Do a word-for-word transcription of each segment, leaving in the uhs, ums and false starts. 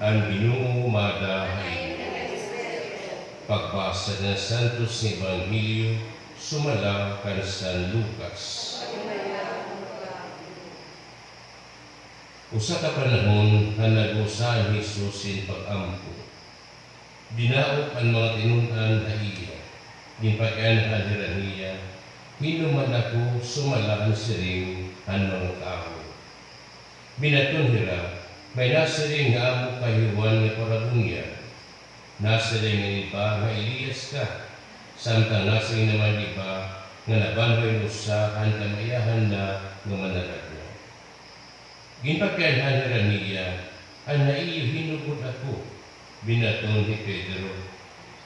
An Ginoo maada. Pagbasa han Santos nga Ebanghelyo sumala kan San Lucas. Usa ka panahon nga nag-usa hi Jesus hin pag-ampo. Dinaog an mga tinun-an ha iya. Ginpakianhan hira niya, "Hin-o man ako sumala han siring han mga tawo?" Binaton hira, "May nasiring nga amo ka hi Juan nga Parabunyag. Nasiring an iba nga Elias ka, samtang nasiring naman an iba nga nabanhaw hin usa han kamaayohan na nga manalagna." Ginpakianhan hira niya, "An ha iyo hin-o gud ako?" Binaton hi Pedro,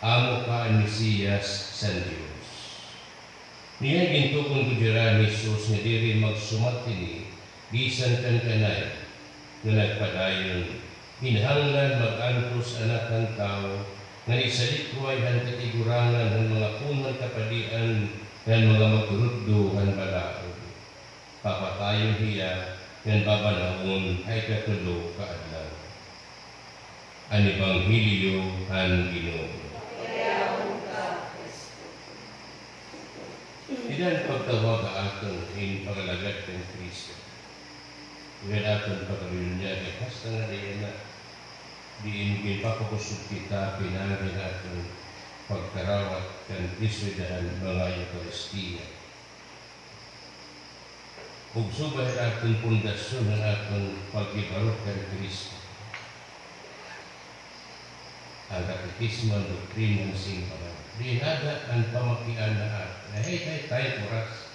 "Amo ka an Mesiyas san Dios." Niyan gintugon gud hira ni Jesus nga diri magsumat hini bisan kan kanay nga nagpadayon, kinahanglan mag-antos an Anak han Tawo ngan isalikway han katigurangan han mga puno han kapadian ngan mga magturutdo han balaod. Papatayon hiya ngan babanhawon ha ikatulo ka adlaw. An Ebanghelyo han Ginoo. Dida an pagtawag ha aton hin pag-alagad kan Cristo. Dida an aton pagkabinunyag hasta ngada yana, diin ginpapakusog kita pinaagi han aton pagkarawat kan Cristo dida han mga Eukaristia. Ug subay han aton pundasyon han aton paghibarog kan Cristo. An katekismo, an doktrina han simbahan. Diin ada an pamakiana aton. Hay, hay, time for us.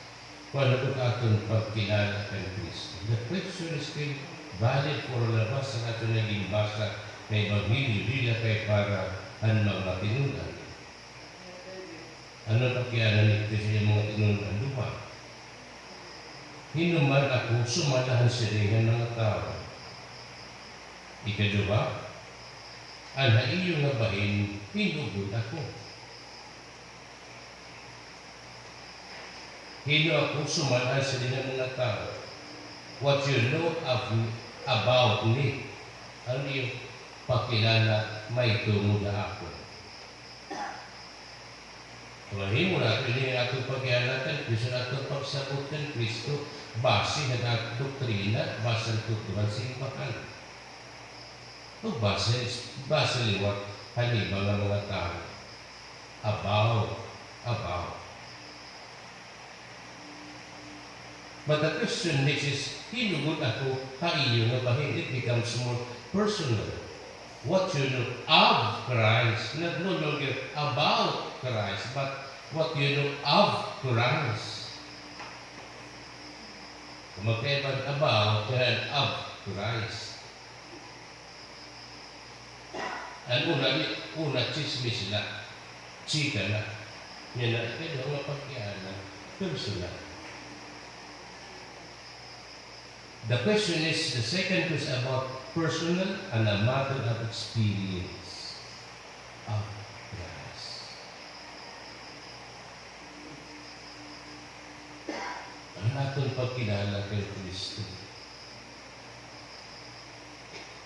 Kuan aton pagkilala kan Cristo. The question is still valid for all of us, an aton nga ginbasa nga ebanghelyo, diri la kay para han mga tinun-an. Ano an pakiana ni Cristo ha iya mga tinun-an? Duha. Hin-o man ako sumala han siring han mga tawo? Ikaduha, an ha iyo nga bahin, hin-o gud ako? Hin-o ako sumala han siring han mga tawo? What you know of, about me? An iyo pakilala mahitungod ha akon. Mahimo naton ini nga aton pagkilala kan Cristo, an aton pagsabot kan Cristo, base han aton doktrina, base han tutuhan simbahan. Ug base, base liwat han iba nga mga tawo. About, about. But the question next is, hin-o gud ako ha iyo nga bahin? It becomes more personal. What you know of Christ, not no longer about Christ, but what you know of Christ. Magkaiba an about ngan of Christ. An una, di, una, tsismis la. Chika la. Yana, kay daw nga pagkiana, personal. The question is, the second question about personal and a matter of experience of Christ. An aton pagkilala kay Cristo.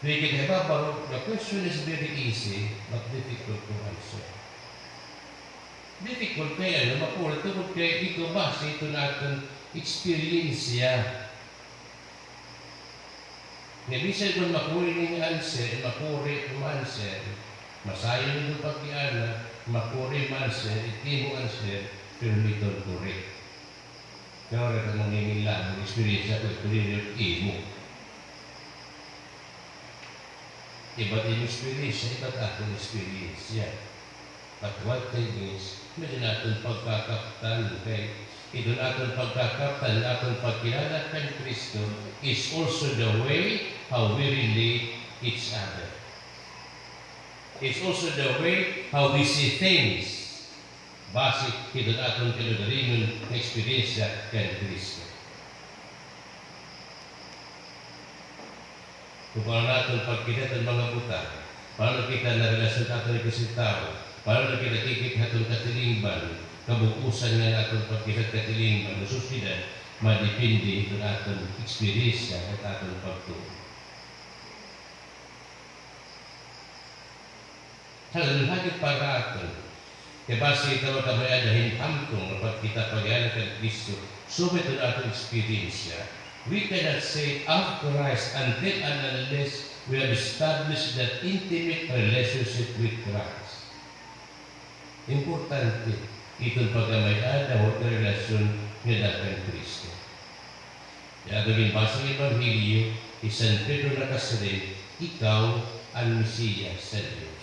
Di kita ba, pero the question is very easy, but difficult to answer. Difficult kay ano, makuri tungod kay ito base ito han aton eksperyensya. Nga bisan kon makuri nim answer, makuri im answer, masayon nim pagkiana, makuri im answer, it imo answer, pero ito an correct. Kay waray ka manginginlabog, eksperyensya ko, pero imo. Iba it imo eksperyensya, iba it akon eksperyensya. But one thing is, may-ada an aton pagkakaptan, kay ito an aton pagkakaptan, an aton pagkilala kan Cristo is also the way how we relate each other. It's also the way how we see things. Base hito han aton kalugaringon nga eksperyensya kan Cristo. Kon paano naton pagkita hiton mga butang, paano kita narelasyon ha aton ikasitaw, paano kita kikit ha aton katilingban, kabug-osan nga aton pagkita ha katilingban, ha sosyedad, madepende hiton aton eksperyensya, ha aton pagtuo. Hallelujah, hagit para aton. Kay basi ita magkamay-ada hin hamtong nga pagkita pag-iyanan kan Cristo, subay hiton aton eksperyensya. We cannot say of Christ until and unless we have established that intimate relationship with Christ. Importante iton pagkamay-ada o relasyon ngada kan Cristo. Kay aton ginbasa nga Ebanghelyo, hi San Pedro nakasiring, "Ikaw an Mesiyas san Dios."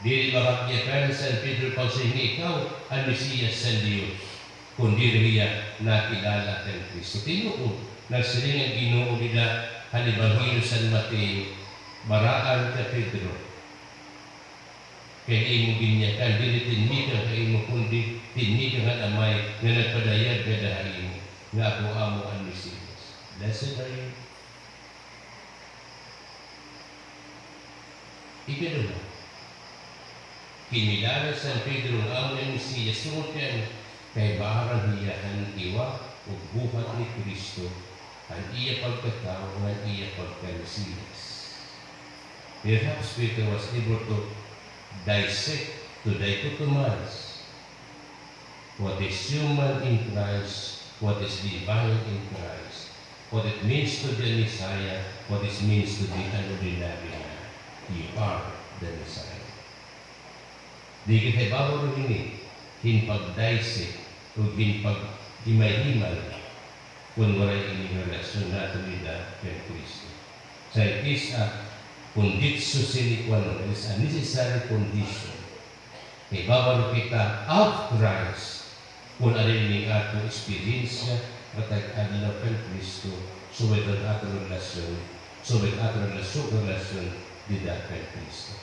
Diri makakyakan ni San Pedro pagsiring nga ikaw an Mesiyas san Dios, kon diri hiya nakilala kan Cristo. Tinuod, nagsiring an Ginoo dida ha Ebanghelyo San Mateo, "Baraan ka, Pedro. Kay imo ginyakan, diri tinmikan ka imo, kundi tinmikan ka han Amay nga nagpadayag ngada ha imo, nga ako amo an Mesiyas." Blessed are you. Ikaduha, kinilala ni San Pedro nga amo an Mesiyas tungod kay ano? Kay baaran hiya han tiwak ug buhat ni Cristo, han iya pagkatawo, han iya pagka-Mesiyas. Perhaps Peter was able to dissect, to dichotomize what is human in Christ, what is divine in Christ, what it means to be a Messiah, what it means to be an ordinary man. You are the Messiah. Diri kita ibabaw hini hin pag-dissect o hin paghimay-himay kon waray ini relasyon naton dida kan Cristo. So it is a conditio sine qua non, it is a necessary condition. Ibabaw kita of Christ kon ano ini aton eksperyensya matag adlaw kan Cristo, subay aton relasyon, subay aton relasyon, relasyon dida kan Cristo.